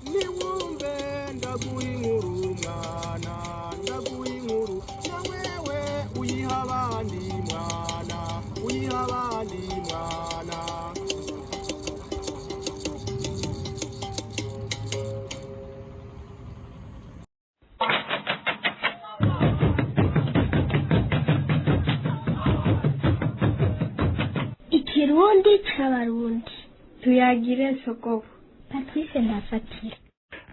Niwumve ndaguha inkuru mwana, ndaguha inkuru na wewe uyiha abandi mwana, uyiha abandi mwana. Ikirundi c'Abarundi, tuyagire sogoko Patrice Ntafatira.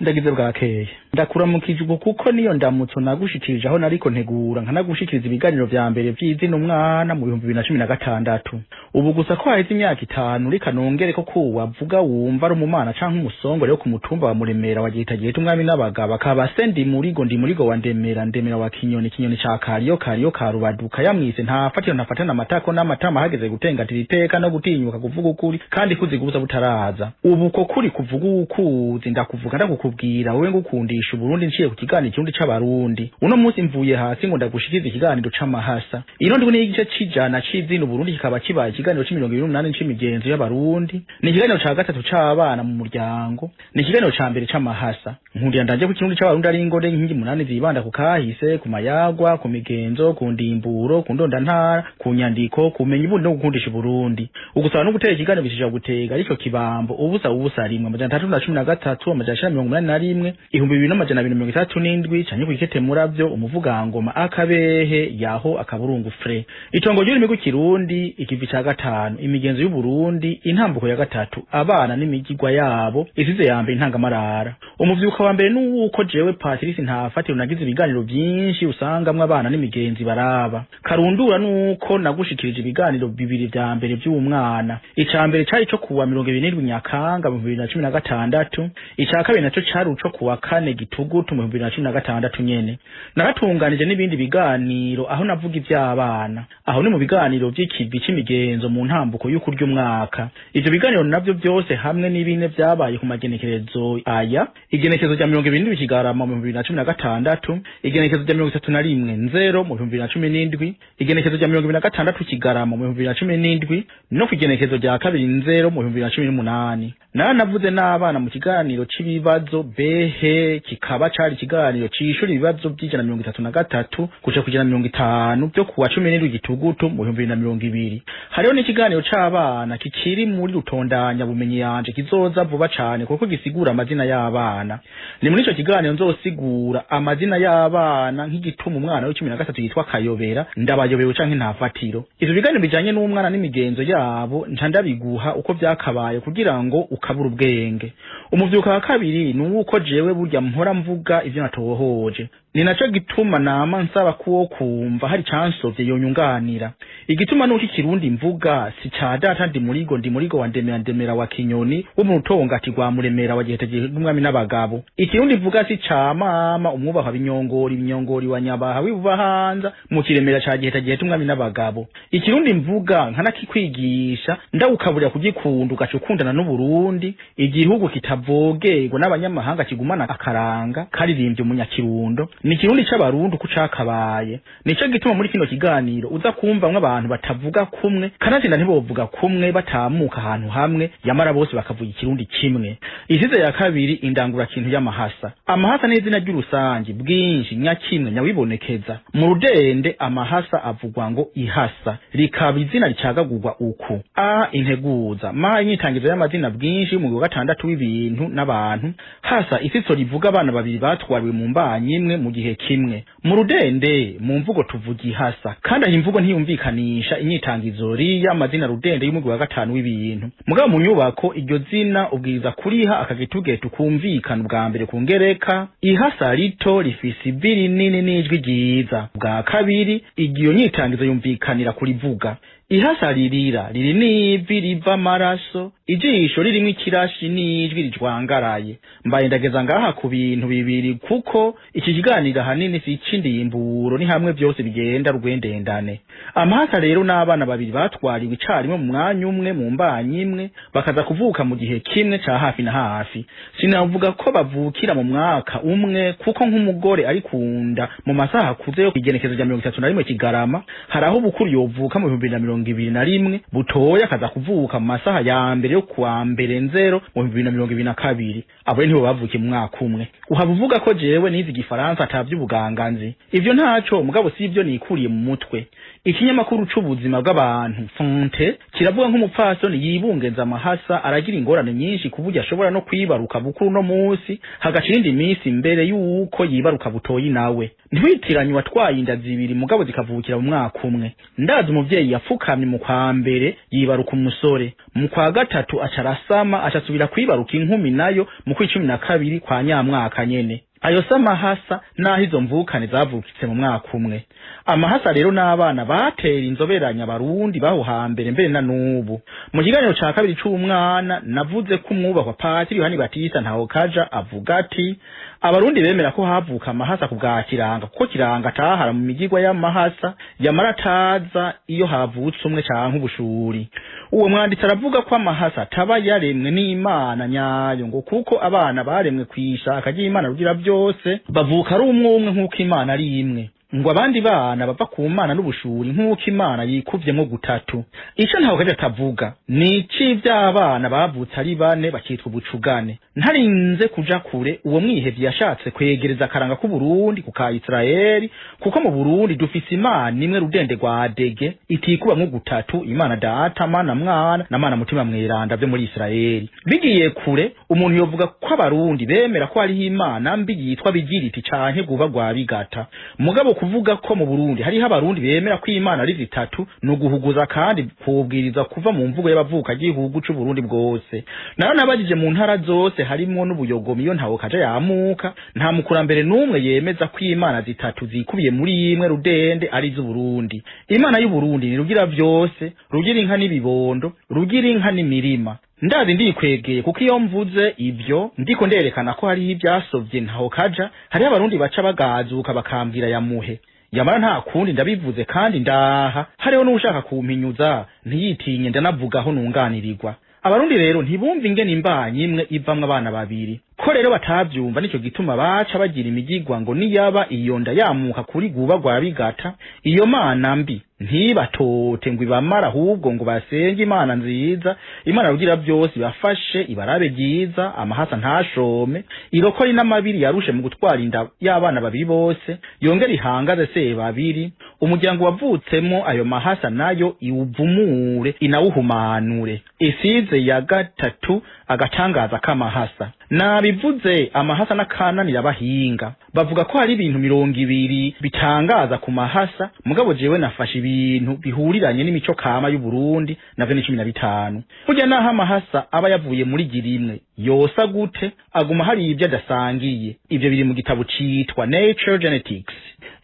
Ndagize bwakeye, ndakuramukije ubwo kuko niyo ndamutso nagushikirije aho nariko ntegura nkanagushikiriza ibiganiro vya mbere vy'izina umwana mu 2016. Ubu gusa ko haheze imyaka 5, reka nongere ko kuwavuga wumva ari umumana canke umusongore wo ku mutumba wa Muremera wa Giheta Giheta umwami n'abagabo, akaba se Ndimurigo, Ndimurigo wa Ndemera, Ndemera wa Kinyoni, Kinyoni ca Kariyo, Kariyo ka Rubaduka, yamwise Ntafatiro, ntafatana amatako n'amatama, hageze gutengatira iteka no gutinyuka kuvuga ukuri kandi kuzigubuza butaraza. Ubu ko kuri kuvuga ukuzi, ndakuvuga, ndakukubwira wewe ngukundisha Uburundi nciye ku kiganiro Ikirundi c'Abarundi. Uno munsi mvuye hasi ngo ndagushikirize ikiganiro c'amahasa. Ino ndwi n'igice c'ijana c'izina Uburundi, kikaba kibaye ikiganiro c'28 c'imigenzo y'Abarundi. Ni ikiganiro ca gatatu c'abana mu muryango, ni ikiganiro ca mbere c'amahasa. Nkundira ndanje ko Ikirundi c'Abarundi ari ingore inkingi munani zibanda ku kahise, ku mayagwa, ku migenzo, ku ndimburo, ku ndondantara, ku nyandiko, kumenya ubundi no gukundisha Uburundi. Ugusaba no gutera ikiganiro bishija gutega ariko kibambo 0 0 1 313 981 2267 canke kwikete muravyo umuvugangoma akabehe yaho akaburungu fre. Itongo ry'ururimi rw'Ikirundi, ikivi ca gatanu, imigenzo y'Uburundi, intambuko ya gatatu, abana n'imigigwa yabo, isize ya mbere, intangamarara. Umuvyuka wa mbere nuwuko jewe Patrice Ntafatiro nagize ibiganiro vyinshi usangamwo abana n'imigenzi baraba karundura, nuko nagushikirije ibiganiro bibiri vya mbere vy'umwana. Ica mbere cari co kuwa 27 Nyakanga mu 2016, ica kabiri naco cari uco kuwa 4 Gitugutu mu 2016 nyene. Naratunganije n'ibindi biganiro aho navuga ivy'abana, aho ni mu biganiro vy'ikivi c'imigenzo mu ntambuko y'ukurya umwaka. Ivyo biganiro navyo vyose hamwe n'ibine vyabaye ku magenekerezo aya: igenekerezo rya 27 Kigarama mu 2016, igenekerezo rya 31 Nzero mu 2017, igenekerezo rya 26 Kigarama mu 2017, no ku igenekerezo rya 2 Nzero mu 2018. Naranavuze n'abana mu kiganiro c'ibibazo behe, kikaba cari ikiganiro cishura ibibazo vy'133 kuja ku 150 vyo kuwa 17 Gitugutu mu 2020. Hariho n'ikiganiro c'abana kikiri muri rutondanya bumenyi yanje kizoza vuba cane kuko gisigura amazina y'abana. Ni muri ico kiganiro nzosigura amazina y'abana, nk'igituma umwana w'13 yitwa Kayobera, Ndabayobewe canke Ntafatiro. Ivyo biganiro bijanye n'umwana n'imigenzo yabo nca ndabiguha uko vyakabaye kugira ngo ukabura ubwenge. Umuvyuka wa kabiri ni uwuko jewe burya mpora mvuga ivyo natohoje, ni naco gituma nama nsaba kuwo kumva hari cansovye yonyunganira. Igituma nuko Ikirundi mvuga si ca data Ndimurigo, Ndimurigo wa Ndemera, Ndemera wa Kinyoni wo mu Rutongati rwa Muremera wa Giheta umwami n'abagabo. Ikirundi mvuga si ca mama umwubahwa Binyongori, Binyongori wa Nyabaha w'ibubahanza mu Kiremera ca Giheta Giheta umwami n'abagabo. Ikirundi mvuga nkanakikwigisha, ndawukaburira kugikunda, ugaca ukundana n'Uburundi, igihugu kitavogerwa n'abanyamahanga, kigumana akaranga karirimbye umunyakirundo. Ni Ikirundi c'Abarundi uko cakabaye. Nico gituma muri kino kiganiro uza kumvamwo abantu batavuga kumwe, kanatsinda ntibovuga kumwe, batamuka ahantu hamwe, yamara bose bakavuga Ikirundi kimwe. Isize ya kabiri, indangurakintu y'amahasa. Amahasa ni izina ry'urusangi bwinshi nyakimwe nyawibonekeza. Mu rudende amahasa avugwa ngo ihasa, rikaba izina ricagagurwa uku: a integuza, ma inyitangizo y'amazina bwinshi mu wa gatandatu w'ibintu n'abantu, hasa isiso rivuga abana babiri batwariwe mu mbanyi imwe mu gihe kimwe. Mu rudende mu mvugo tuvuga ihasa, kandi aho imvugo ntiyumvikanisha inyitangizo y'amazina rudende y'umugwi wa gatanu w'ibintu. Mugabo mu nyubako iryo zina ubwiriza kuriha akagitugetu kumvikana ubwa mbere ku ngereka: ihasa rito rifise ivi rinini n'ijwi ryiza. Bwa kabiri, igiyo nyitangizo yumvikanira kurivuga: ihasa ririra riri n'ivi riva amaraso, ijisho ririmwo ikirashi n'ijwi rijwangaraye. Mbaye ndageza ngaha ku bintu bibiri kuko iki kiganiro ahanini si ic'indimburo, ni hamwe vyose bigenda rwendendane. Amahasa rero n'abana babiri batwariwe icarimwe mu mwanya umwe mu mbanyi imwe, bakaza kuvuka mu gihe kimwe ca hafi na hafi. Sinavuga ko bavukira mu mwaka umwe, kuko nk'umugore ari kunda mu masaha akuze yo igenekezo rya 31 Kigarama, hari aho ubukuru yovuka mu bihumbi na mirongo 2021, Butoya akaza kuvuka mu masaha ya mbere yo kuwa mbere nzero mu 2022. Abo nibo bavukiye mu mwaka umwe. Uhaba uvuga ko jewe nize igifaransa atavy'ubuganga nzi. Ivyo ntaco, mugabo si ivyo nikuriye mu mutwe. Ikinyamakuru c'ubuzima bw'abantu Fonte kiravuga nk'umupfasoni yibungenza amahasa aragira ingorane nyinshi ku buryo ashobora no kwibaruka bukuru no munsi hagaca iyindi minsi mbere y'uko yibaruka Butoyi nawe. Ntiwitiranye uwatwaye inda zibiri mugabo zikavukira mu mwaka umwe. Ndazi umuvyeyi yapfukamye mu kwa mbere yibaruka umusore, mu kwa gatatu aca arasama, aca asubira kwibaruka inkumi nayo mu kwa 12 kwa nyamwaka nyene. Ayo si amahasa, naho izo mvukane zavukitse mu mwaka umwe. Amahasa rero n'abana batera inzoberanya Abarundi baho hambere, mbere na n'ubu. Mu kiganiro ca kabiri c'umwana navuze ko umwubahwa Patiri Yohani Batista Ntahokaja avuga ati Abarundi bemera ko havuka amahasa ku bwa Kiranga, kuko Kiranga atahara mu migigwa y'amahasa, yamara ataza iyo havutse umwe canke ubushuri. Uwo mwanditsi aravuga ko amahasa ataba yaremwe n'Imana nyayo, ngo kuko abana baremwe kwishaka ry'Imana Rugira byose bavuka ari umwe umwe nk'uko Imana ari imwe, ngo abandi bana bava ku Mana n'ubushuri nk'uko Imana yikuvyemwo gutatu. Ico ntawe kaje atavuga ni ic'ivy'abana bavutse ari bane bakitwa ubucugane. Ntarinze kuja kure, uwo mwihevyi yashatse kwegereza akaranga k'Uburundi ku ka Isirayeli, kuko mu Burundi dufise Imana imwe rudende rwa dege itikubamwo gutatu, Imana Data, Mana Mwana na Mana Mutima Mweranda vyo muri Isirayeli. Bigiye kure, umuntu yovuga ko Abarundi bemera ko hariho imana mbi yitwa Bigiriti canke Guba rwa Bigata. Mugabo kuvuga ko mu Burundi hariho Abarundi bemera ko Imana ari zitatu ni uguhuguza, kandi kubwiriza kuva mu mvugo y'abavuka gihugu c'u Burundi bwose. Nayo nabajije mu ntara zose harimwo n'ubuyogomi iyo ntawo kaja yamuka, nta mukurambere n'umwe yemeza ko imana zitatu zikubiye muri imwe rudende ari iz'Uburundi. Imana y'Uburundi ni Rugira vyose, Rugira inka n'ibibondo, Rugira inka n'imirima. Ndazi ndikwegeye, kuko iyo mvuze ivyo ndiko nderekana ko hariho ivyasovye ntaho kaja, hariho Abarundi baca bagazuka bakambwira yamuhe. Yamara nta kundi, ndabivuze kandi ndaha hariho n'ushaka kumpinyuza ntiyitinye, ndanavugaho nunganirirwa. Abarundi rero ntibumva ingene imbanyi imwe ivamwo abana babiri. Ko rero batavyumva, nico gituma baca bagira imigigwa ngo niyaba iyo nda yamuka kuri Guba rwa Bigata, iyo mana mbi ntibatote ngo ibamara, ahubwo ngo basenge Imana nziza, Imana Rugira byose, ibafashe ibarabe ryiza, amahasa ntashome, irokore n'amabiri yarushe mu gutwara inda y'abana babiri bose, yongere ihangaze se babiri umuryango wavutsemo ayo mahasa, nayo iwuvumure inawuhumanure. Isize ya gatatu, agatangaza k'amahasa. Nabivuze, amahasa n'akananira abahinga. Bavuga ko hari ibintu 20 bitangaza ku mahasa, mugabo jewe nafashe ibintu bihuriranye n'imico kama y'Uburundi, navyo ni 15. Burya naho amahasa aba yavuye muri girimwe yosa gute, aguma hari ibyo adasangiye. Ivyo biri mu gitabo citwa Nature Genetics.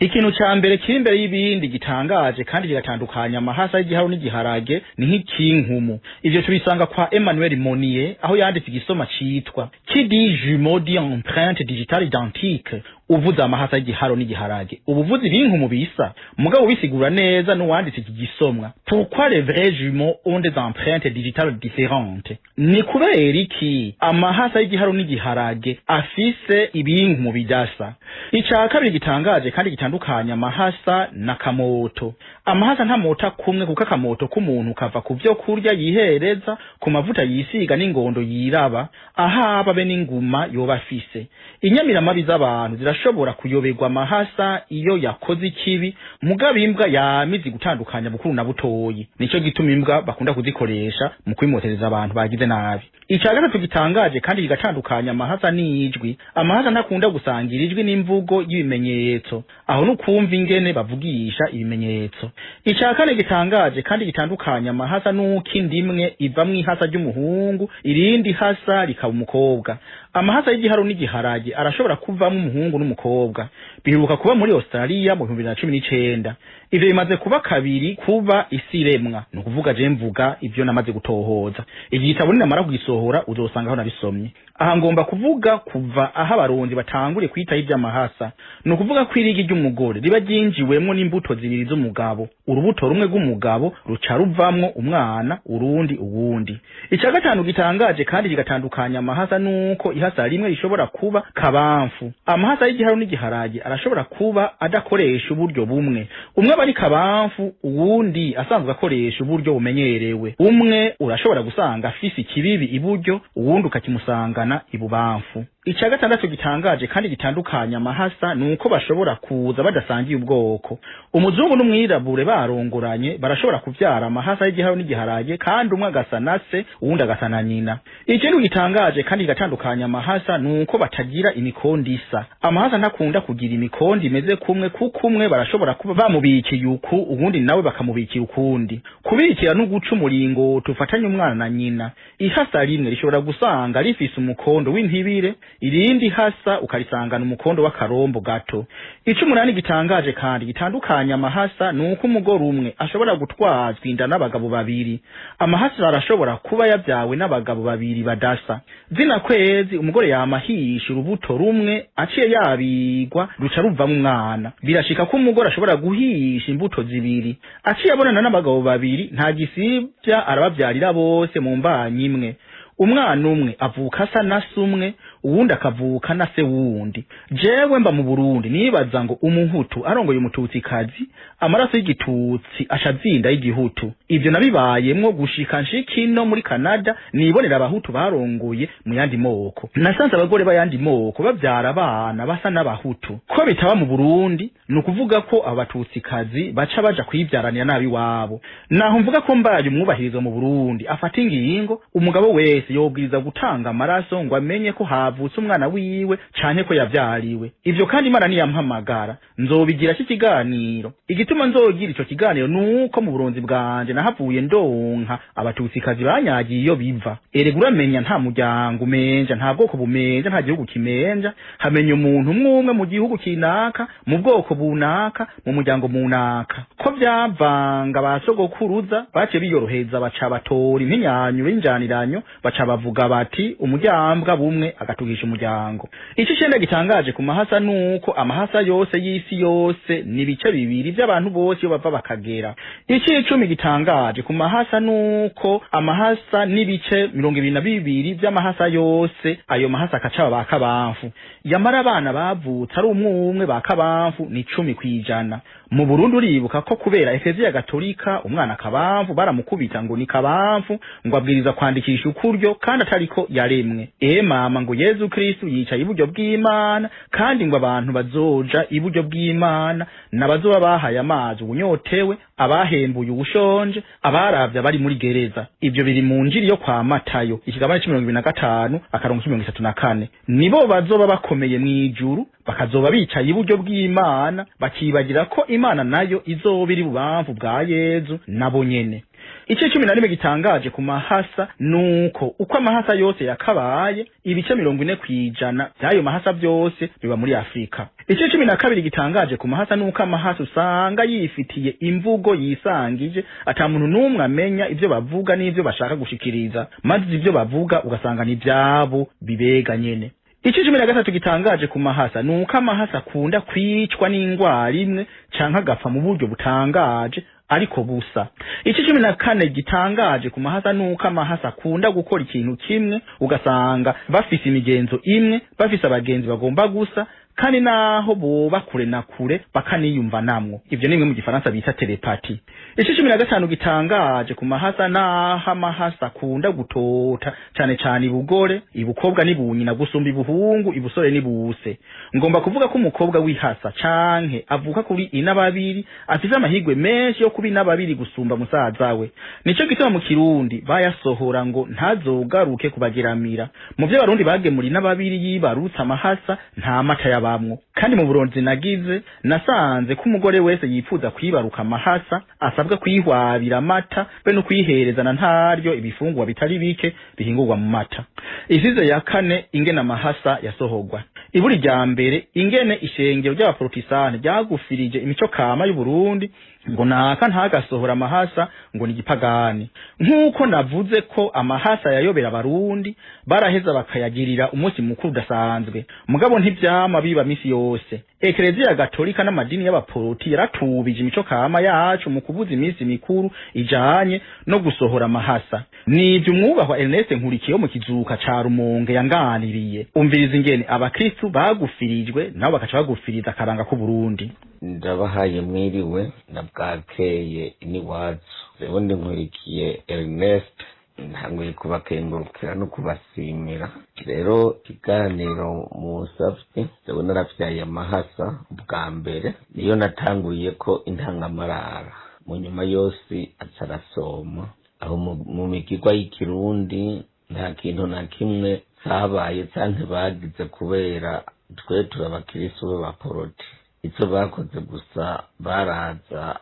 Ikintu ca mbere kiri imbere y'ibindi gitangaje kandi kigatandukanya amahasa y'igiharu n'igiharage ni nk'ikinkumu. Ivyo tubisanga kwa Emmanuel Monnier, aho yanditse igisoma citwa "Qui dit jumeau dit empreinte digitale identique". Uvuze amahasa y'igiharo n'igiharage uba uvuze ibinkumu bisa, mugabo bisigura neza n'uwanditse iki gisomwa: "Pourquoi les vrais jumeaux ont des empreintes digitales différentes?" Ni kubera iki amahasa y'igiharo n'igiharage afise ibinkumu bidasa? Ica kabiri gitangaje kandi gitandukanya amahasa na kamoto: amahasa ntamota kumwe, kuko akamoto k'umuntu kava ku vyo kurya yihereza, ku mavuta yisiga n'ingondo yiraba ahaba be n'inguma yoba afise. Inyamiramabi z'abantu zirashobora kuyoberwa amahasa iyo yakoze ikibi, mugabo imbwa yamizi gutandukanya bukuru na butoyi. Nico gituma imbwa bakunda kuzikoresha mu kwimotereza abantu bagize nabi. Ica gatatu gitangaje kandi kigatandukanya amahasa n'ijwi: amahasa ntakunda gusangira ijwi n'imvugo y'ibimenyetso, aho nukumva ingene bavugisha ibimenyetso. Ica kane gitangaje kandi gitandukanya amahasa nuko indimwe ivamwo ihasa ry'umuhungu, irindi hasa rikaba umukobwa. Amahasa y'igiharu n'igiharage arashobora kuvamwo umuhungu n'umukobwa. Biheruka kuba muri Australia mu 2019. Ivyo bimaze kuba kabiri kuba isi iremwa. Ni ukuvuga je mvuga ivyo namaze gutohoza. Iki gitabo ninamara kugisohora uzosanga aho nabisomye. Aha ngomba kuvuga kuva aho Abarundi batanguriye kwitaho ivy'amahasa. Ni ukuvuga ko irigi ry'umugore riba ryinjiwemwo n'imbuto zibiri z'umugabo. Urubuto rumwe rw'umugabo ruca ruvamwo umwana, urundi uwundi. Ica gatanu gitangaje kandi kigatandukanya amahasa nuko ihasa ihasa rimwe rishobora kuba kabamfu. Amahasa y'igiharo n'igiharage arashobora kuba adakoresha uburyo bumwe. Umwe aba ari kabamfu, uwundi asanzwe akoresha uburyo bumenyerewe. Umwe urashobora gusanga afise ikibibi iburyo, uwundi ukakimusangana ibubamfu. Ica gatandatu gitangaje kandi gitandukanya amahasa ni uko bashobora kuza badasangiye ubwoko. Umuzungu n'umwirabure barongoranye barashobora kuvyara amahasa y'igiharo n'igiharage, kandi umwe agasa na se, uwundi agasa na nyina. Ikindi gitangaje kandi kigatandukanya amahasa ni uko batagira imikondo isa. Amahasa ntakunda kugira imikondo imeze kumwe, kuko umwe barashobora kuba bamubikiye uku, uwundi nawe bakamubikira ukundi. Kubikira no guca umuringoti ufatanye umwana na nyina. Ihasa rimwe rishobora gusanga rifise umukondo w'intibire, irindi hasa ukarisangana umukondo w'akarombo gato. Icumunani gitangaje kandi gitandukanya amahasa ni uko umugore umwe ashobora gutwazwa inda n'abagabo babiri. Amahasa arashobora kuba yabyawe n'abagabo babiri badasa. Zina kwezi umugore yamahisha urubuto rumwe aciye yabigwa ruca ruvamo umwana. Birashika ko umugore ashobora guhisha imbuto zibiri aciye abonana n'abagabo babiri, nta gisibya arabavyarira bose mu mbanyi imwe. Umwana umwe avuka asa na se umwe, uwundi akavuka na se wundi. Jewe mba mu Burundi nibaza ngo umuhutu arongoye umututsikazi, amaraso y'igitutsi aca azinda y'igihutu. Ivyo nabibayemwo gushika nshikino muri Canada, nibonera abahutu barongoye mu yandi moko. Nasanze abagore b'ayandi moko bavyara abana basa n'abahutu. Ko bitaba mu Burundi ni ukuvuga ko abatutsikazi baca baja kwivyaranira nabi wabo. Naho mvuga ko mbaye umwubahirizo mu Burundi afata ingingo, umugabo wese yobwiriza gutanga amaraso ngo amenye ko havutse umwana wiwe canke ko yavyariwe. Ivyo kandi Imana niyampamagara nzobigira ikiganiro. Igituma nzogira ico kiganiro nuko mu buronzi bwanje nahavuye ndonka abatutsikazi banyagiye iyo biva. Erega uramenya nta muryango umenja, nta bwoko bumenja, nta gihugu kimenja. Hamenya umuntu umwe umwe mu gihugu kinaka, mu bwoko bunaka, mu muryango munaka. Ko vyavanga ba sogokuruza baciye biyoroheza, baca batora impinyanyo y'injaniranyo, baca bavuga bati umuryambwa bumwe agatugisha umuryango. Ico icenda gitangaje ku mahasa nuko amahasa yose y'isi yose ni ibice bibiri vy'abantu bose iyo bava bakagera. Ico icumi gitangaje ku mahasa nuko amahasa n'ibice 22 vy'amahasa yose, ayo mahasa akaca ba kabamfu. Yamara abana bavutse ari umwe umwe ba kabamfu ni 10%. Mu Burundi uribuka ko kubera Ekleziya Gatolika umwana kabamfu baramukubita ngo ni kabamfu, ngo abwiriza kwandikisha ukuryo kandi atariko yaremwe. E mama, ngo Yezu Kristu yicaye iburyo bw'Imana, kandi ngo abantu bazoja iburyo bw'Imana n'abazoba bahaye amazi uwunyotewe, abahembuye uwushonje, abaravye abari muri gereza. Ivyo biri mu njiri yo kwa Matayo ikigabane c'25 akarongo c'34. Nibo bazoba bakomeye mw'ijuru, bakazoba bicaye iburyo bw'Imana, bakibagira ko Imana nayo izoba iri bubamvu bwa Yezu nabo nyene. Ice 11 gitangaje ku mahasa nuko uko amahasa yose yakabaye, ibice 40% by'ayo mahasa byose biba muri Afrika. Ice 12 gitangaje ku mahasa nuko amahasa usanga yifitiye imvugo yisangije, ata muntu n'umwe amenya ivyo bavuga n'ivyo bashaka gushikiriza, maze ivyo bavuga ugasanga ni ivyabo bibega nyene. Ico 13 gitangaje ku mahasa nuko amahasa akunda kwicwa n'ingwara imwe canke agapfa mu buryo butangaje ariko busa. Ico 14 gitangaje ku mahasa nuko amahasa akunda gukora ikintu kimwe, ugasanga bafise imigenzo imwe, bafise abagenzi bagomba gusa, kandi naho boba kure na kure bakaniyumva namwo. Ivyo ni bimwe mu gifaransa bita télépathie. Ico 15 gitangaje ku mahasa naho amahasa akunda gutota cane cane ibugore, ibukobwa n'ibunyina gusumba ibuhungu, ibusore n'ibuse. Ngomba kuvuga ko umukobwa w'ihasa canke avuka kuri inababiri afise amahigwe menshi yo kuba inababiri gusumba musaza we. Nico gituma mu Kirundi bayasohora ngo ntazogaruke kubageramira. Mu vyo abarundi bagemura inababiri yibarutse amahasa nta mata yabamwo. Kandi mu buronzi nagize nasanze ko umugore wese yifuza kwibaruka amahasa asabwa kwihwabira amata be no kwihereza na ntaryo ibifungurwa bitari bike bihingurwa mu mata. Isize ya kane, ingene amahasa yasohorwa. Iburi rya mbere, ingene ishengero ry'abaporotisani ryagufirije imico kama y'Uburundi. Ngo naka ntagasohora amahasa, ngo ni igipagani. Nk'uko navuze ko amahasa yayobera Abarundi, baraheza bakayagirira umunsi mukuru udasanzwe, mugabo ntivyama biba misi yose. Ekereziya Gatolika n'amadini y'abaporoti yaratubije imico kama yacu mu kubuza iminsi mikuru ijanye no gusohora amahasa. Nivyo umwubahwa Ernest Nkurikiye wo mu Kizuka ca Rumonge yanganiriye. Umviriza ingene abakristu bagufirijwe, nabo bakaca bagufiriza akaranga k'Uburundi. Ndabahaye mwiriwe na bwakeye n'iwacu. Rero ndi Nkurikiye Ernest, ntanguye kubakengurukira no kubasimira. Rero ikiganiro musavye, jewe naravyaye amahasa bwa mbere, niyo natanguye ko intangamarara, mu nyuma yose aca arasoma. Aho mu migirwa y'ikirundi nta kintu na kimwe cabaye canke bagize, kubera twe turi abakirisu b'abaporoti. Icyo bakoze gusa, baraza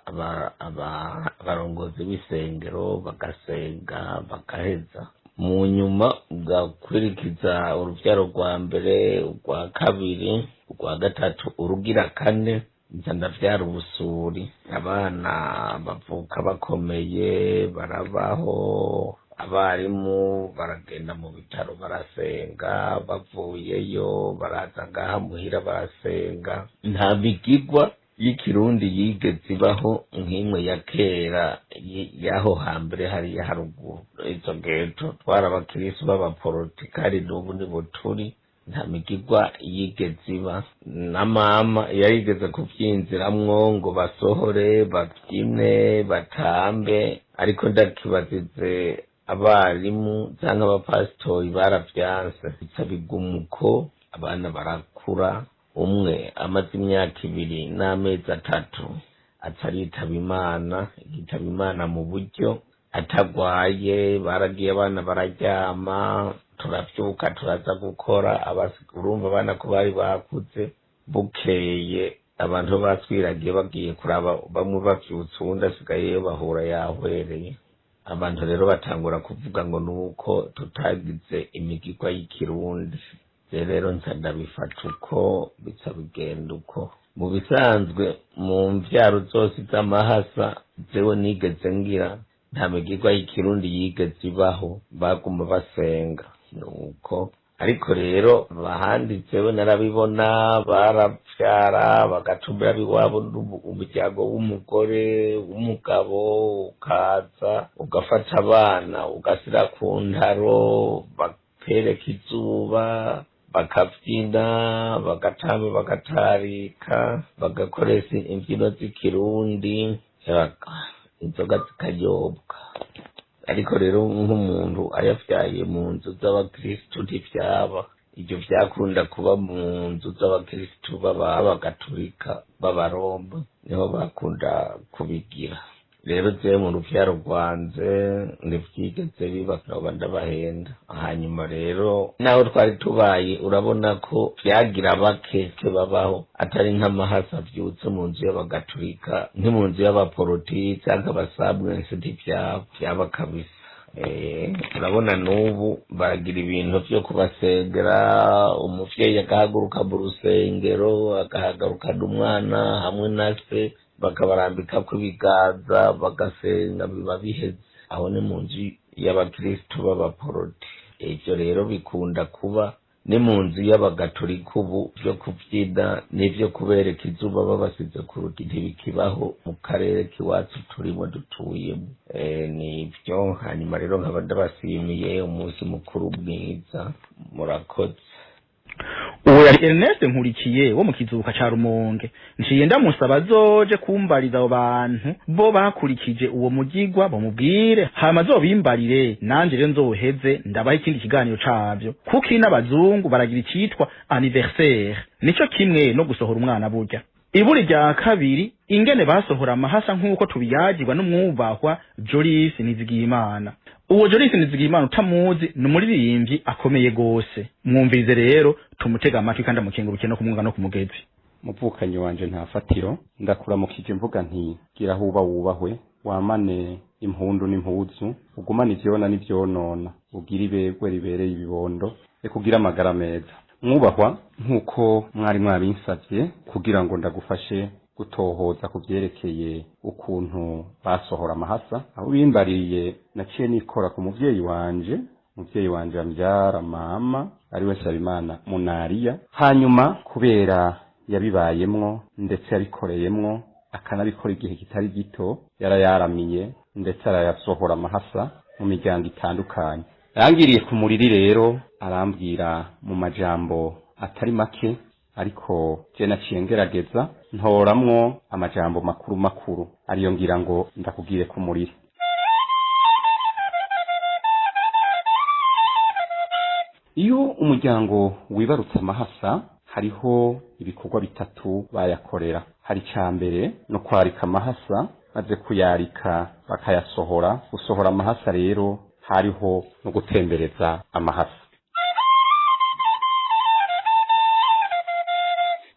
abarongozi b'isengero bagasenga, bagaheza. Mu nyuma ugakurikiza urubyaro rwa mbere, urwa kabiri, urwa gatatu, urugira kane, nza ndavyara ubusuri. Abana bavuka bakomeye, barabaho. Abarimu baragenda mu bitaro barasenga, bavuyeyo baraza ngaha muhira barasenga. Nta migigwa y'ikirundi yigeze ibaho nk'imwe ya kera y'aho hambere hariya haruguru. Izo geto twari abakirisu b'abaporoti, kandi n'ubu nibo turi. Nta migigwa yigeze iba, na mama yarigeze kuvyinjiramwo ngo basohore, bavyine, batambe. Ariko ndakibazize abarimu canke abapasitori, baravyanse, bica biguma uko. Abana barakura, umwe amaze imyaka 2 n'amezi 3 aca aritaba Imana. Yitaba Imana mu buryo atagwaye. Baragiye, abana bararyama, turavyuka turaza gukora. Urumva abana ko bari bakuze. Bukeye abantu batwiragiye bagiye kuraba, bamwe bavyutse, uwundi asigayeyo, bahura yahwereye. Abantu rero batangura kuvuga ngo nuko tutagize imigirwa y'ikirundi. Je rero nca ndabifata uko, bica bigenda uko. Mu bisanzwe, mu mvyaro zose z'amahasa jewe nigeze ngira, nta migirwa y'ikirundi yigeze ibaho, baguma basenga nuko. Ariko rero ahandi jewe narabibona, baravyara bagatumira iwabo, umuryango w'umugore, w'umugabo ukaza ugafata abana ugasira ku ntaro, bakereka izuba, bakavyina, bagatamba, bagatarika, bagakoresha imbyino z'ikirundi, inzoga zikanyobwa. Ariko rero nk'umuntu ayavyaye mu nzu z'abakristu ntivyaba ivyo. Vyakunda kuba mu nzu z'abakristu b'abagatulika, b'abaroma, niho bakunda kubigira. Rero jewe mu ruvyaro rwanje ntivyigeze biba, noba ndabahenda. Hanyuma rero naho twari tubaye, urabona ko vyagira bake ke babaho, atari nk'amahasa avyutse mu nzu y'abagatulika, nki mu nzu y'abaporoti canke abasamwense, ntivyaba vyaba kabisa. Urabona n'ubu baragira ibintu vyo kubasengera, umuvyeyi agahaguruka mu rusengero, agahagarukana umwana hamwe na se, bakabarambikako ibiganza, bagasenga, biba biheze. Aho ni mu nzu y'abakristu b'abaporoti. Ivyo rero bikunda kuba ni mu nzu y'abagatolika. Ubu vyo kuvyina n'ivyo kubereka izuba babasize ku rugi ntibikibaho mu karere k'iwacu turimo, dutuyemo. Nivyo. Hanyuma rero nkaba ndabashimiye, umunsi mukuru mwiza, murakoze. Uwo yari Ernest Nkurikiye wo mu Kizuka ca Rumonge. Nciye ndamusaba azoje kumbariza abo bantu bo bakurikije uwo mugigwa, bamubwire, hama azobimbarire, nanje rero nzoheze ndabaha ikindi kiganiro cavyo. Kuko n'abazungu baragira icitwa anniversaire, nico kimwe no gusohora umwana burya. Iburi rya kabiri, ingene basohora amahasa nk'uko tubiyagirwa n'umwubahwa Jolis Nizigiyimana. Uwo Jolis Nizigiyimana utamuzi, ni umuririmbyi akomeye gose. Mwumvirize rero, tumutega amatwi kandi amukengurukiye no kumwunga no ku mugezi. Muvukanyi wanje nta fatiro, ndakuramukije, mvuga nti gira huba wubahwe, wamane impundu n'impuzu, ugumane ivyona n'ivyonona, ugire ibegwe ribereye ibibondo, reka ugire amagara meza. Mwubahwa, nk'uko mwari mwabinsavye kugira ngo ndagufashe. gutohoza ku vyerekeye ukuntu basohora amahasa. Aho bimbariye naciye nikora ku muvyeyi wanje, umuvyeyi wanje ambyara mama ariwe Nsabimana Munariya. Hanyuma kubera yabibayemwo ndetse yabikoreyemwo akanabikora igihe kitari gito, yarayaramiye ndetse arayasohora amahasa mu miryango itandukanye. Yangiriye ku muriri rero arambwira mu majambo atari make, ariko je naciye ngerageza ntoramwo amajambo makuru makuru ariyo ngira ngo ndakubwire ku muriri. Iyo umuryango wibarutse amahasa, hariho ibikorwa bitatu bayakorera. Hari ica mbere no kwarika amahasa, maze kuyarika bakayasohora. Gusohora amahasa rero hariho no gutembereza amahasa.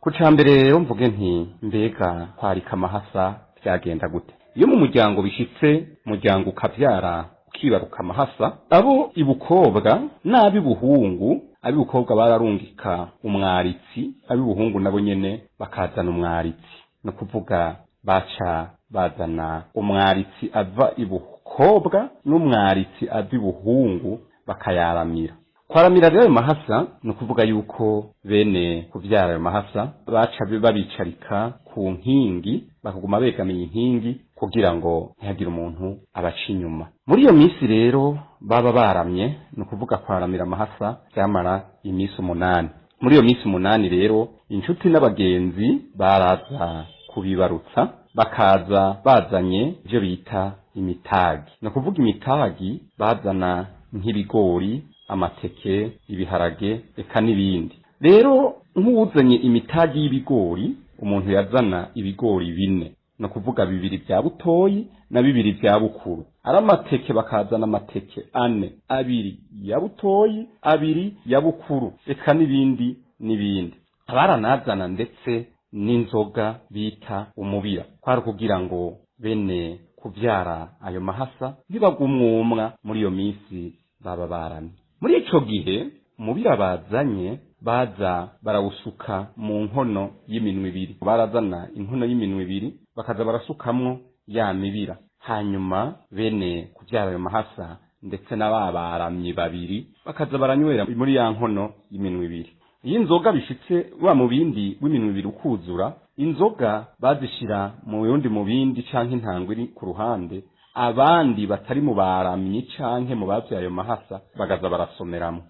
Ku ca mbere rero mvuge nti mbega kwarika amahasa byagenda gute? Iyo mu muryango bishitse, umuryango ukavyara ukibaruka amahasa, abo ibukobwa n'ab'ibuhungu, ab'ibukobwa bararungika umwaritsi, ab'ibuhungu nabo nyene bakazana umwaritsi. No kuvuga baca bazana umwaritsi ava ibukobwa n'umwaritsi ava ibuhungu bakayaramira. Kwaramira rero ayo mahasa ni ukuvuga yuko bene kuvyara ayo mahasa baca babicarika ku nkingi, bakaguma begamiye inkingi kugira ngo ntihagire umuntu abaca inyuma. Muri iyo minsi rero baba baramye, ni ukuvuga kwaramira amahasa byamara iminsi 8. Muri iyo minsi 8 rero inshuti n'abagenzi baraza kubibarutsa, bakaza bazanye ivyo bita imitagi. Ni ukuvuga imitagi bazana nk'ibigori, amateke, ibiharage eka n'ibindi. Rero nk'uwuzanye imitagi y'ibigori, umuntu yazana ibigori 4, no kuvuga 2 bya butoyi na 2 bya bukuru. Ari amateke bakazana amateke 4, 2 ya butoyi, 2 ya bukuru, eka n'ibindi n'ibindi. Abaranazana ndetse n'inzoga bita umubira, kwari kugira ngo bene kuvyara ayo mahasa ntibagumwumwa muri iyo minsi baba baramye. Muri ico gihe umubira bazanye baza barawusuka mu nkono y'iminwe 2. Barazana inkono y'iminwe 2 bakaza barasukamwo ya mibira. Hanyuma bene kuvyara ayo mahasa ndetse n'ababaramyi 2 bakaza baranywera muri ya nkono y'iminwe 2. Iyo inzoga bishitse wa mubindi w'iminwe 2 ukuzura, inzoga bazishira mu yundi mubindi canke intango iri ku ruhande, abandi batari mu baramyi canke mu bavyaye ayo mahasa bagaza barasomeramo.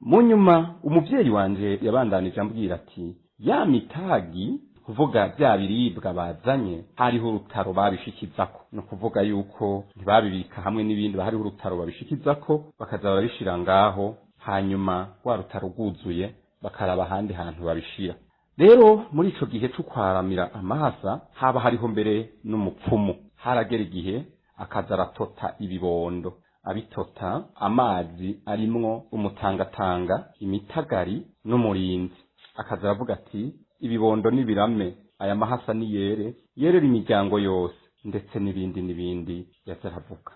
Mu nyuma umuvyeyi wanje yabandanije ambwira ati ya mitagi, kuvuga bya biribwa bazanye, hariho urutaro babishikizako. No kuvuga yuko ntibabibika hamwe n'ibindi, hariho urutaro babishikizako bakaza barabishira ngaho, hanyuma wa rutaro rwuzuye bakaraba ahandi hantu babishira. Rero muri ico gihe co kwaramira amahasa haba hariho mbere n'umupfumu. Haragera igihe akaza aratota ibibondo, abitota amazi arimwo umutangatanga, imitagari n'umurinzi. Akaza aravuga ati ibibondo nibirame, aya mahasa ni yere, yerera imiryango yose, ndetse n'ibindi n'ibindi yaza aravuga.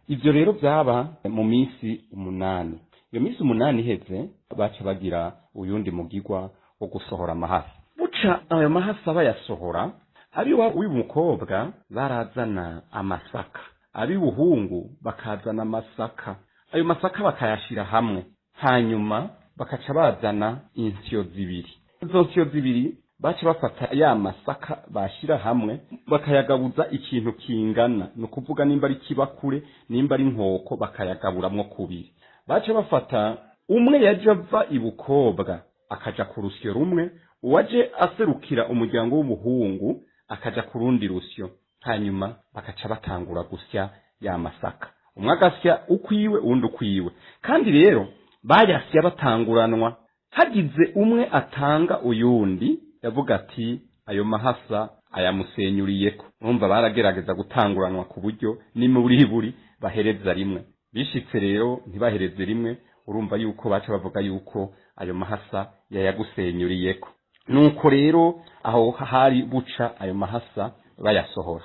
Ivyo rero byaba mu minsi 8. Iyo minsi 8 iheze baca bagira uyundi mugigwa wo gusohora amahasa. Buca ayo mahasa bayasohora, ab'iw'umukobwa barazana amasaka, ab'ibuhungu bakazana amasaka. Ayo masaka bakayashira hamwe, hanyuma bakaca bazana insyo 2. Izo nsyo 2 baca bafata ya masaka bashira hamwe bakayagabuza ikintu kingana, no kuvuga nimba ari kibakure nimba ari nkoko bakayagaburamwo kubiri. Baca bafata umwe yaje ava ibukobwa akaja ku rusyo rumwe, uwaje aserukira umuryango w'ubuhungu akaja ku rundi rusyo, hanyuma bakaca batangura gusya ya masaka, umwe agasya ukwiwe uwundi ukwiwe. Kandi rero bayasya batanguranwa, hagize umwe atanga uyundi yavuga ati ayo mahasa ayamusenyuriyeko. Urumva baragerageza gutanguranwa ku buryo n'imiburiburi bahereza rimwe. Bishitse rero ntibahereze rimwe, urumva yuko baca bavuga yuko ayo mahasa yayagusenyuriyeko. Nuko rero aho hari buca ayo mahasa bayasohora.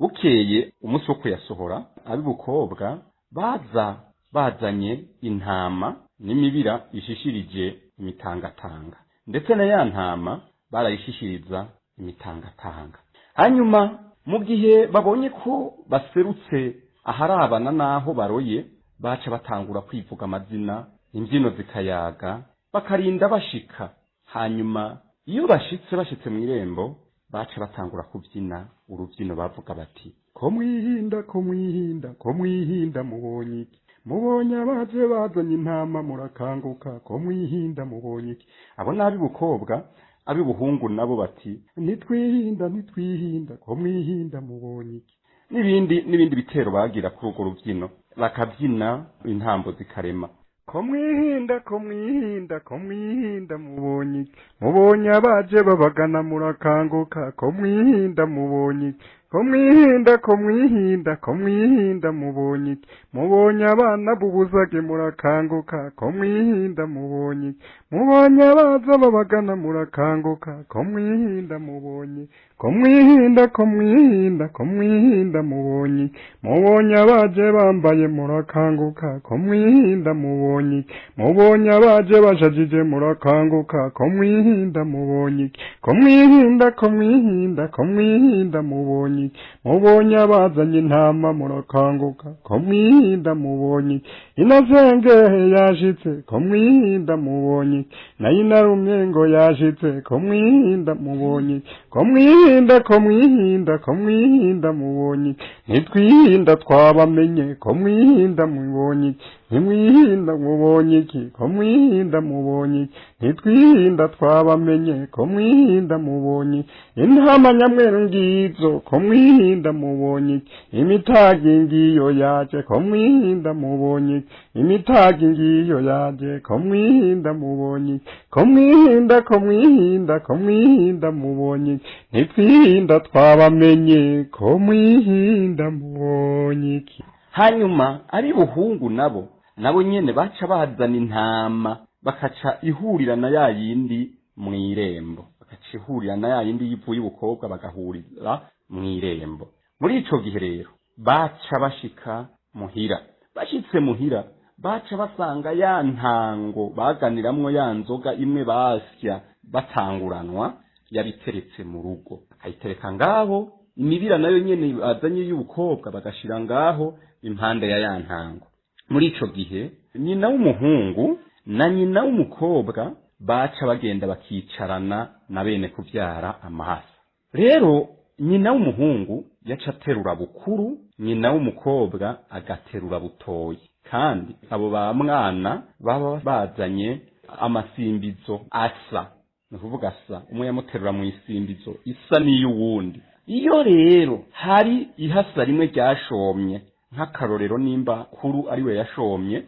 Bukeye umunsi wo kuyasohora, ab'ibukobwa Baza bazanye intama n'imibira ishishirije imitangatanga, ndetse na ya ntama barayishishiriza imitangatanga. Hanyuma mu gihe babonye ko baserutse aharabana n'aho baroye, baca batangura kwivuga amazina, imbyino zikayaga, bakarinda bashika. Hanyuma iyo bashitse mu irembo, baca batangura kubyina urubyino, bavuga bati: "Ko mwihinda, ko mwihinda, ko mwihinda, mubonye iki? Mubonye abaje bazanye intama, murakanguka. Ko mwihinda, mubonye iki?" Abo n'ab'ibukobwa. Ab'ubuhungu nabo bati: "Ntitwihinda, ntitwihinda, ko mwihinda, mubonye iki?" N'ibindi n'ibindi bitero bagira kuri urwo rubyino, bakabyina intambo zikarema: "Ko mwihinda, ko mwihinda, ko mwihinda, mubonye iki? Mubonye abaje babagana, murakanguka. Ko mwihinda, mubonye iki? Ko mwihinda, ko mwihinda, ko mwihinda, mubonye iki? Mubonye abana b'ubuzage, murakanguka. Ko mwihinda, mubonye iki? Mubonye abaza babagana, murakanguka. Ko mwihinda, mubonye, ko mwihinda, ko mwihinda, ko mwihinda, mubonye iki? Mubonye abaje bambaye, murakanguka. Ko mwihinda, mubonye iki? Mubonye abaje bashajije, murakanguka. Ko mwihinda, mubonye iki? Ko mwihinda, ko mwihinda, ko mwihinda, mubonye iki? Mubonye abazanye intama, murakanguka. Ko mwihinda, mubonye iki? Inasenge yashitse. Ko mwihinda, mubonye iki? Nayo inarumye ngo yashitse. Ko mwihinda, mubonye iki? Ko mwihinda, ko mwihinda, ko mwihinda, mubonye iki? Ntitwihinda, twabamenye. Ko mwihinda, mubonye iki? Ntimwihinda, mubonye iki? Ko mwihinda, mubonye iki? Ntitwihinda, twabamenye. Ko mwihinda, mubonye iki? Intama nyamweru ngizo. Ko mwihinda, mubonye iki? Imitagi ngiyo yaje. Ko mwihinda, mubonye iki? Imitagi ngiyo yaje. Ko mwihinda, mubonye iki? Ko mwihinda, ko mwihinda, ko mwihinda, mubonye iki? Ntitwihinda, twabamenye. Ko mwihinda, mubonye iki?" Hanyuma ari buhungu nabo nyene baca bazana intama, bakaca ihurira na ya yindi mw'irembo, bakaca ihurira na ya yindi y'ivu y'ubukobwa, bagahurira mw'irembo. Muri ico gihe rero baca bashika muhira. Bashitse muhira, baca basanga ya ntango baganiramwo ya nzoga imwe basya batanguranwa yabiteretse mu rugo, akayitereka ngaho. Imibira nayo nyene bazanye y'ubukobwa bagashira ngaho impande ya ya ntango. Muri ico gihe nyina w'umuhungu na nyina w'umukobwa baca bagenda bakicarana na bene kuvyara amahasa. Rero nyina w'umuhungu yaca aterura bukuru, nyina w'umukobwa agaterura butoyi, kandi abo ba mwana baba bazanye amasimbizo asa, ni ukuvuga asa, umwe yamuterura mu isimbizo isa n'iy'uwundi. Iyo rero hari ihasa rimwe ryashomye, nk'akarorero nimba kuru ariwe yashomye,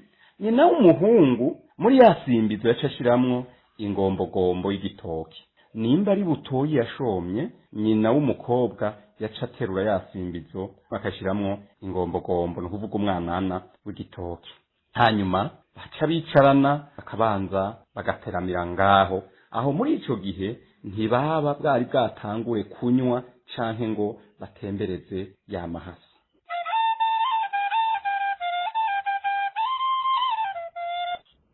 nyina w'umuhungu muri ya simbizo yaca ashiramwo ingombogombo y'igitoki. Nimba ari butoyi yashomye, nyina w'umukobwa yaca aterura ya simbizo bakashiramwo ingombogombo, ni ukuvuga umwanana w'igitoki. Hanyuma baca bicarana, bakabanza bagateramira ngaho. Aho muri ico gihe ntibaba bwari bwatangure kunywa canke ngo batembereze ya mahasa.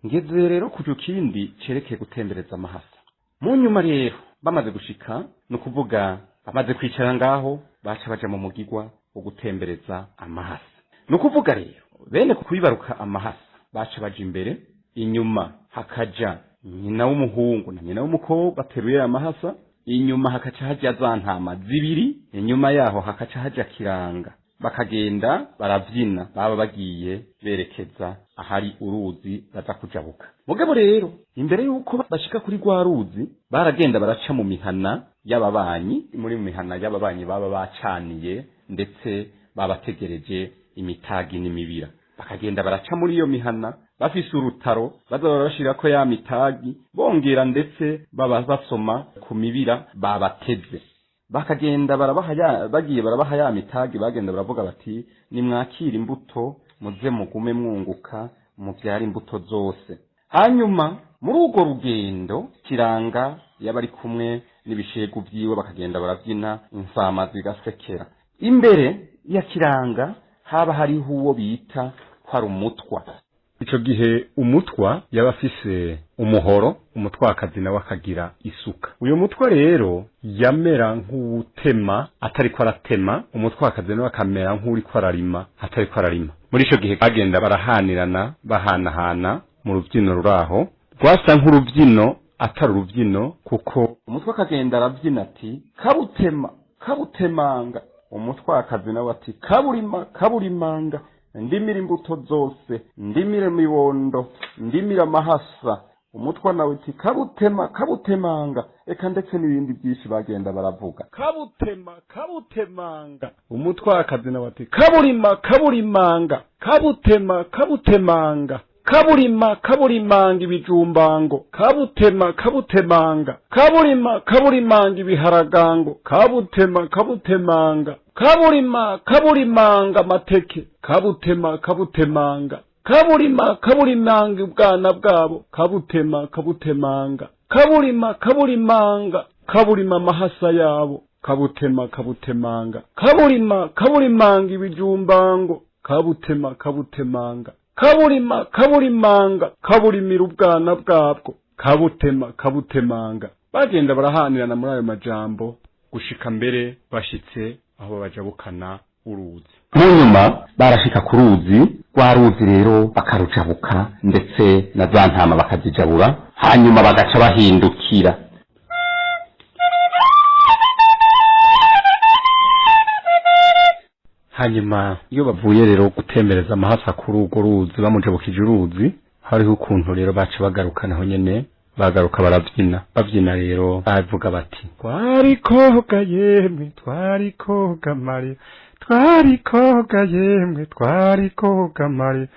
Ngeze rero ku kindi cerekeye gutembereza amahasa. Mu nyuma rero bamaze gushika, ni ukuvuga bamaze kwicara ngaho, baca baja mu mugigwa wo gutembereza amahasa. Ni ukuvuga rero bene kubibaruka amahasa baca baja imbere, inyuma hakaja nyina w'umuhungu na nyina w'umukobwa bateruye amahasa, inyuma hakaca haja za ntama zibiri, inyuma yaho hakaca haja kiranga. Bakagenda baravyina, baba bagiye berekeza ahari uruzi baza kujabuka. Mugabo rero imbere yuko bashika kuri rwa ruzi, baragenda baraca mu mihana y'ababanyi. Muri mihana y'ababanyi baba bacaniye, ndetse babategereje imitagi n'imibira. Bakagenda baraca muri iyo mihana bafise urutaro, baza barabashirako ya mitagi, bongera ndetse baba basoma ku mibira babateze. Bakagenda barabaha, bagiye barabaha ya mitagi, bagenda baravuga bati: "Nimwakira imbuto, muze mugume mwunguka, muvyara imbuto zose." Hanyuma muri urwo rugendo kiranga yaba ari kumwe n'ibishegu vyiwe, bakagenda baravyina, insama zigasekera. Imbere ya kiranga haba hariho uwo bita ko ari umutwa. Ico gihe umutwa yaba afise umuhoro, umutwakazi nawe akagira isuka. Uyo mutwa rero yamera nk'uwutema atariko aratema, umutwakazi nawe akamera nk'uriko ararima atariko ararima. Muri ico gihe bagenda barahanirana, bahanahana mu rubyino ruraho, rwasa nk'urubyino atari urubyino, kuko umutwe akagenda arabyina ati kabutema kabutemanga, umutwakazi nawe ati kaburima kaburimanga, ndimira imbuto zose, ndimira imibondo, ndimira amahasa. Umutwa nawe ati kabutema kabutemanga, eka ndetse n'ibindi byinshi bagenda baravuga, kabutema kabutemanga. Umutwakazi nawe ati kaburima kaburimanga, kabutema kabutemanga, kaburima kaburimanga ibijumbango, kabutema kabutemanga, kaburima kaburimanga ibiharagango, kabutema kabutemanga, kaburima kaburimanga amateke, kabutema kabutemanga, kaburima kaburimanga ubwana bwabo, kabutema kabutemanga, kaburima kaburimanga, kaburima amahasa yabo, kabutema kabutemanga, kaburima kaburimanga ibijumbango, kabutema kabutemanga, kaburima kaburimanga, kaburimira ubwana bwabwo, kabutema kabutemanga. Bagenda barahanirana muri ayo majambo gushika mbere bashitse aho bajabukana uruzi. Mu nyuma barashika ku ruzi, rwa ruzi rero bakarujabuka, ndetse na za ntama bakazijabura, hanyuma bagaca bahindukira. Hanyuma iyo bavuye rero gutembereza amahasa kuri urwo ruzi, bamujabukije uruzi, hariho ukuntu rero baca bagaruka naho nyene, bagaruka barabyina. Babyina rero bavuga bati twari koga yemwe, twari koga Mariya, twari koga yemwe, twari koga Mariya,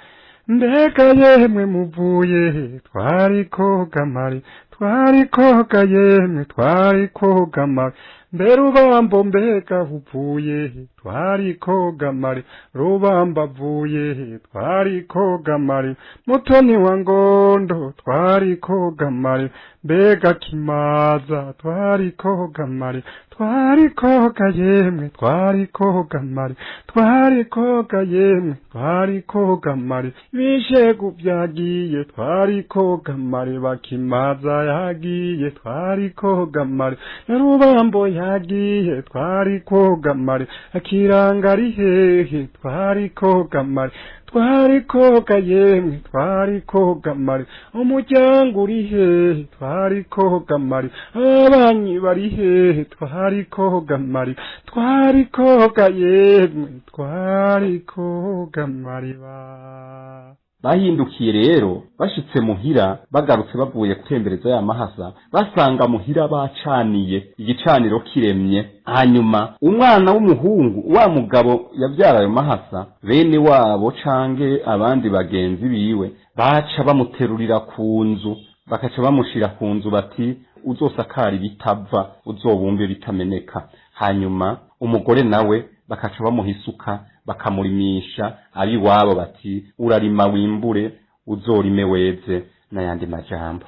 mbega yemwe muvuye he? Twari koga Mariya, twari koga yemwe, twari koga Mariya, mbe Rubambo mbega uvuye he? Twari koga Mariya, Rubambo avuye he? Twari koga Mariya, Mutoni wa Ngondo, twari koga Mariya, mbega Kimaza, twari koga Mariya, twari koga yemwe, twari koga Mariya, twari koga yemwe, twari koga Mariya, ibishegu byagiye, twari koga Mariya, bakimaza yagiye, twari koga Mariya, na Rubambo yagiye, twari koga Mariya, akiranga ari hehe? Twari koga Mariya, twari koga yemwe, twari koga Mariya, umuryango uri hehe? Twari koga Mariya, abanyi bari hehe? Twari koga Mariya, twari koga yemwe, twari koga Mariya. Bahindukiye rero bashitse muhira, bagarutse bavuye gutembereza ya mahasa, basanga muhira bacaniye igicaniro kiremye. Hanyuma umwana w'umuhungu wa mugabo yabyara ayo mahasa, bene wabo cange abandi bagenzi biwe baca bamuterurira ku nzu, bakaca bamushira ku nzu bati uzosakara ibitava, uzobumbe bitameneka. Hanyuma umugore nawe bakaca bamuha isuka, bakamurimisha abi wabo bati urarima wimbure, uzorime weze, n'ayandi majambo.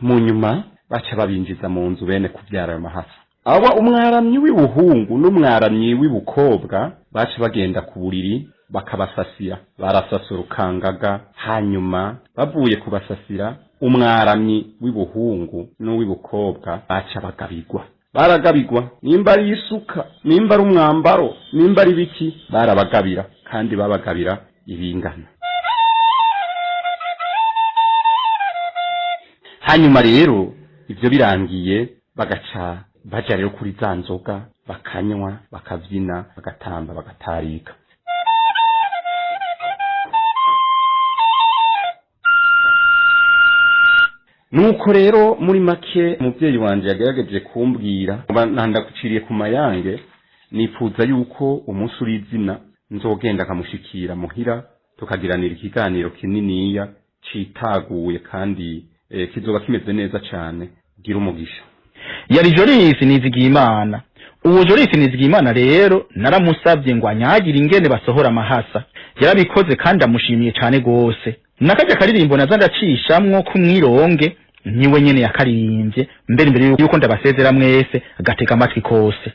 Mu nyuma baca babinjiza mu nzu bene kubyara ayo mahasa. Aba umwaramyi w'ibuhungu n'umwaramyi w'ibukobwa baca bagenda ku buriri bakabasasira, barasasa urukangaga. Hanyuma bavuye kubasasira, umwaramyi w'ibuhungu n'uw'ibukobwa baca bagabigwa. Baragabigwa nimba ari isuka, nimba ari umwambaro, nimba ari biki, barabagabira, kandi babagabira ibingana. Hanyuma rero ivyo birangiye, bagaca baja rero kuri za nzoga, bakanywa, bakavyina, bagatamba, bagatarika. Nuko rero muri make umuvyeyi wanje yagerageje kumbwira, ndandaguciriye ku mayange, nifuza yuko umunsi uri izina nzogenda akamushikira muhira, tukagiranira ikiganiro kininiya citaguye kandi kizoba kimeze neza cane. Gira umugisha. Yari Joris Nizigiyimana. Uwo Joris Nizigiyimana rero naramusabye ngo anyagire ingene basohora amahasa, yarabikoze kandi amushimiye cane gose. Nakarya karirimbo naza ndacishamwo kumwironge, niwe nyene yakaririmbye mbere imbere yuko ndabasezera mwese, agatega amatwi kose.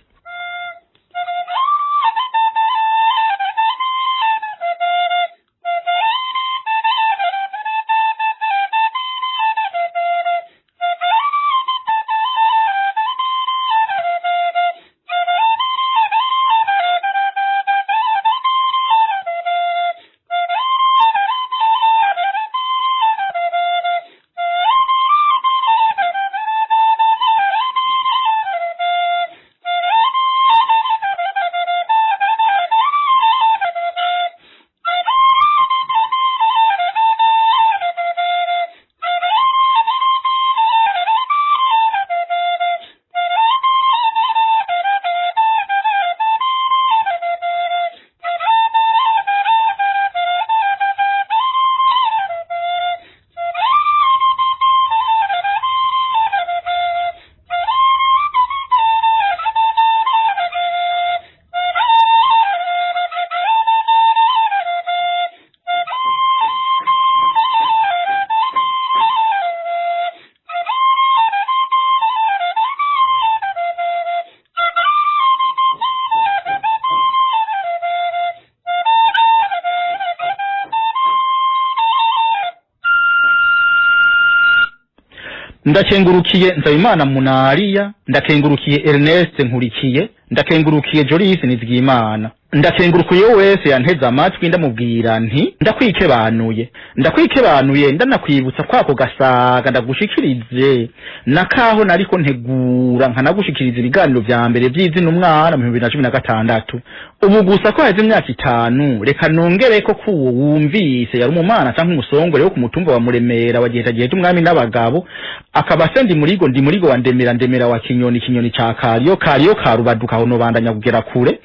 Ndakengurukiye Nsabimana Munariya, ndakengurukiye Ernest Nkurikiye, ndakengurukiye Jolis Nizigimana, ndakengurukiye wese yanteze amatwi. Ndamubwira nti ndakwikebanuye, ndakwikebanuye, ndanakwibutsa kwako gasaga ndagushikirize nakaho nariko ntegura nkanagushikiriza ibiganiro vya mbere vy'izina umwana mu 2016. Ubu gusa ko haheze imyaka 5, reka nongereko ko uwo wumvise yari umumana canke umusongore wo ku mutumba wa Muremera wa Giheta umwami n'abagabo, akaba se ndi murigo, ndi murigo wa Ndemera, Ndemera wa Kinyoni, Kinyoni ca Kariyo, Kariyo ka Rubaduka, aho nobandanya kugera kure.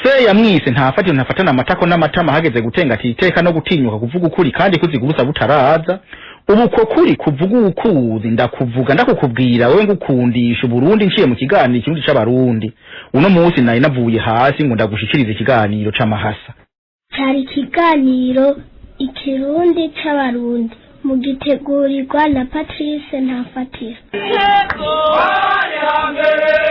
Se yamwise ntafatiro, ntafatana amatako n'amatama, hageze gutenga atiteka no gutinyuka kuvuga ukuri kandi kuzigubusa butaraza. Ubu ko kuri kuvuga ukuzi ndakuvuga, ndakukubwira wewe, ngukundisha Uburundi nciye mu kiganiro Ikirundi c'Abarundi. Uno munsi nari navuye hasi ngo ndagushikirize ikiganiro c'amahasa. Cari ikiganiro Ikirundi c'Abarundi, mugitegurirwa na Patrice Ntafatira. Hari hambere.